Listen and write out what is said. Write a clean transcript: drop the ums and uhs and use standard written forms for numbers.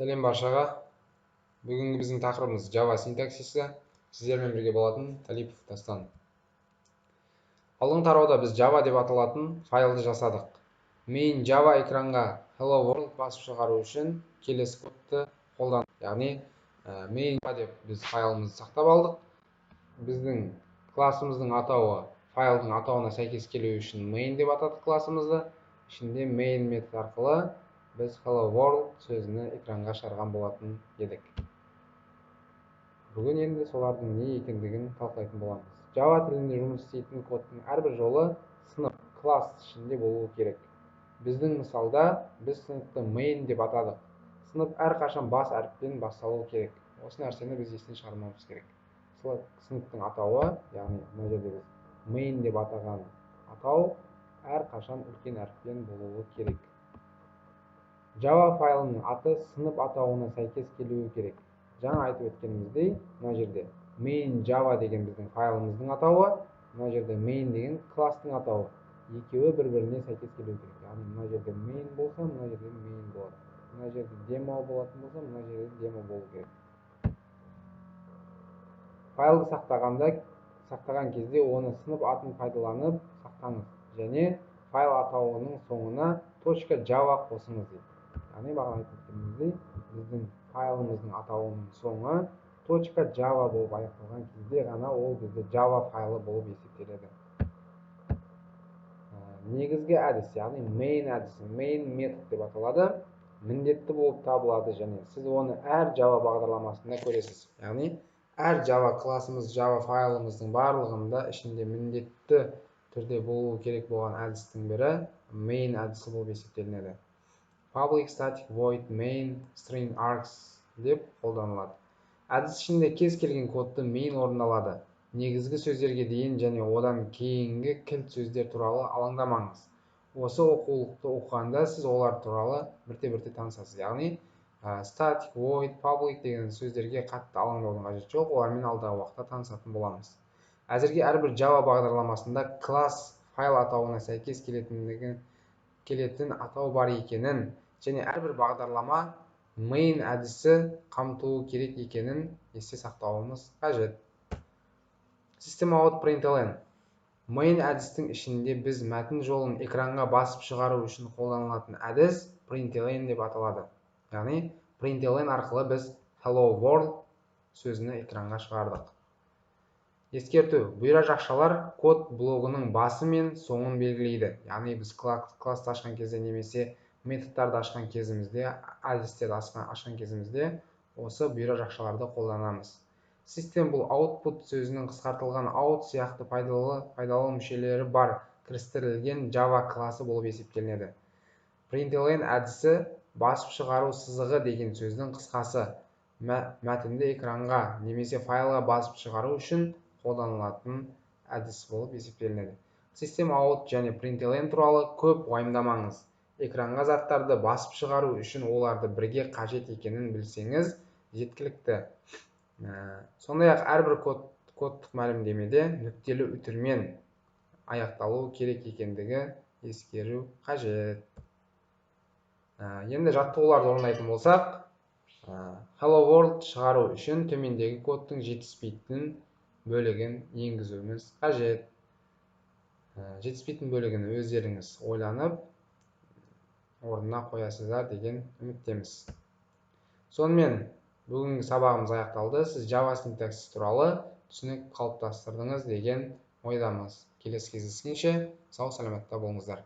Сәлем баршаға! Бүгінгі біздің тақырыбымыз Java синтаксисі. Сіздермен бірге болатын Талипов Дастан. Алдыңғы тарауда біз Java деп аталатын файлды жасадық. Main Java экранға Hello World басып шығару үшін келесі кодты қолдандық. Яғни main Java деп біз файлымызды сақтап алдық. Біздің классымыздың атауы файлдың атауына сәйкес келу үшін main деп атадық классымызды. Ішінде main метод арқылы біз "Hello World" сөзіні экранға шығарған болатын едік. Бүгін енді солардың не екендігін талқылайтын боламыз. Java тілінде жұмыс істейтін кодтың әрбір жолы сынып, класс ішінде болуы керек. Біздің мысалда біз сыныпты main деп атадық. Сынып әрқашан бас әріппен басталуы керек. Осы нәрсені біз естен шығармауымыз керек. Сыныптың атауы, яғни мына жерде біз main деп атаған атау, әрқашан үлкен әріппен болуы керек. Java файлының аты сынып атауына сәйкес келуі керек. Жаңа айтып өткеніміздей, мына жерде main Java деген біздің файлымыздың атауы, мына жерде main деген класстың атауы. Екеуі бір біріне сәйкес келуі керек. Яғни мына жерде main болса, мына жерде main болады. Мына жерде demo болатын болса, мына жерде demo болу керек. Файлды сақтаған кезде оны сынып атын пайдаланып сақтаңыз және файл атауының соңына .java қосыңыз дейді. Яғни бағана айтып өткеніміздей, біздің файлымыздың атауының соңы .java болып аяқталған кезде ғана ол бізде Java файлы болып есептеледі. Негізгі әдіс, яғни main әдісі, main метод деп аталады, міндетті болып табылады және сіз оны әр Java бағдарламасында көресіз. Яғни әр Java классымыз, Java файлымыздың барлығында ішінде міндетті түрде болуы керек болған әдістің бірі main әдісі болып есептелінеді. Public static void main string args деп қолданылады. Әдіс ішінде кез келген кодты main орындалады. Негізгі сөздерге дейін және одан кейінгі кілт сөздер туралы алаңдамаңыз. Осы оқулықты оқығанда сіз олар туралы бірте-бірте танысасыз. Яғни static, void, public деген сөздерге қатты алаңдаудың қажеті жоқ, олармен алдағы уақытта танысатын боламыз. Әзірге әрбір Java бағдарламасында класс файл атауына сәйкес келетін атау бар екенін және әрбір бағдарлама main әдісі қамтуы керек екенін есте сақтауымыз қажет. System out println. Main әдістің ішінде біз мәтін жолын экранға басып шығару үшін қолданылатын әдіс println деп аталады. Яғни println арқылы біз "Hello World" сөзіні экранға шығардық. Ескерту: бұйра жақшалар код блогының басы мен соңын белгілейді. Яғни біз классты ашқан кезде немесе методтарды ашқан кезімізде, әдістерді ашқан кезімізде осы бұйра жақшаларды қолданамыз. System бұл output сөзінің қысқартылған out сияқты пайдалы мүшелері бар кірістірілген Java классы болып есептелінеді. Println әдісі басып шығару сызығы деген сөздің қысқасы, мәтінді экранға немесе файлға басып шығару үшін қолданылатын әдіс болып есептелінеді. System out және println туралы көп уайымдамаңыз. Экранға заттарды басып шығару үшін оларды бірге қажет екенін білсеңіз жеткілікті. Сондай-ақ әрбір кодтық мәлімдемеде нүктелі үтірмен аяқталуы керек екендігі ескеру қажет. Енді жаттығуларды орындайтын болсақ, Hello World шығару үшін төмендегі кодтың жетіспейтін бөлігін енгізуіміз қажет. Жетіспейтін бөлігін өздеріңіз ойланып орнына қоясыздар деген үміттеміз. Сонымен, бүгінгі сабағымыз аяқталды. Сіз Java синтаксис туралы түсінік қалыптастырдыңыз деген ойдамыз. Келесі кездескенше сау саламатта болыңыздар.